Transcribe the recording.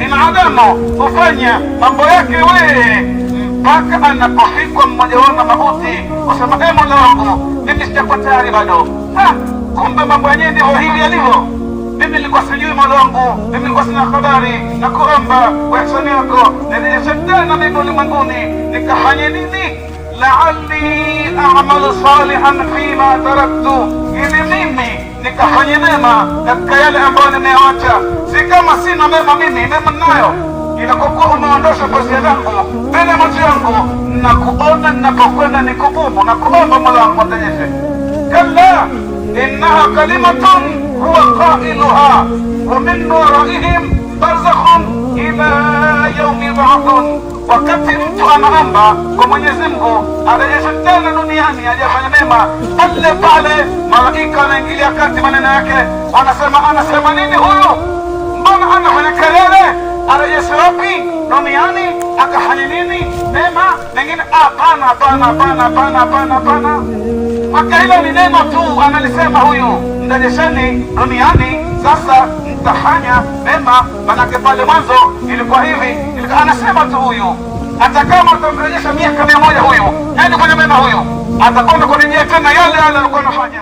Binadamu hufanya mambo yake we mpaka anapofikwa mmoja wao na mauti, kusema e, Mola wangu, mimi sijakuwa tayari bado. Kumbe mambo yenyewe ndivyo hivi yalivyo. Mimi nilikuwa sijui Mola wangu, mimi nilikuwa sina habari, na kuomba kwa ihsani yako nirejeshe tena mimi ulimwenguni, nikafanye nini? Laali a'malu salihan fima taraktu, ili mimi nikafanye mema katika yale ambayo nimeacha. Si kama sina mema mimi, mema ninayo, ila kwa kuwa umeondosha pazia langu mbele ya macho yangu na kuona ninapokwenda ni kugumu, na kuomba Mola wangu arejeshe. Kalla innaha kalimatun huwa qailuha wa min waraihim barzakhun ila yaumi yub'athun. Wakati mtu anaomba kwa Mwenyezi Mungu arejeshe tena duniani ajafanya mema, pale pale malaika anaingilia kati maneno yake, wanasema anasema nini huyu? Mbona anafanya kelele? Arejeshe wapi duniani? Akafanya nini mema mengine? Hapana, hapana, hapana, hapana, hapana, hapana. Maka hilo ni neno tu analisema huyu, mrejesheni duniani, sasa mtafanya mema. Manake pale mwanzo ilikuwa hivi, ilikuwa anasema tu huyu, hata kama utamrejesha miaka 100 huyu, yani kwenye mema huyu atakwenda kurejea tena yale yale alikuwa anafanya.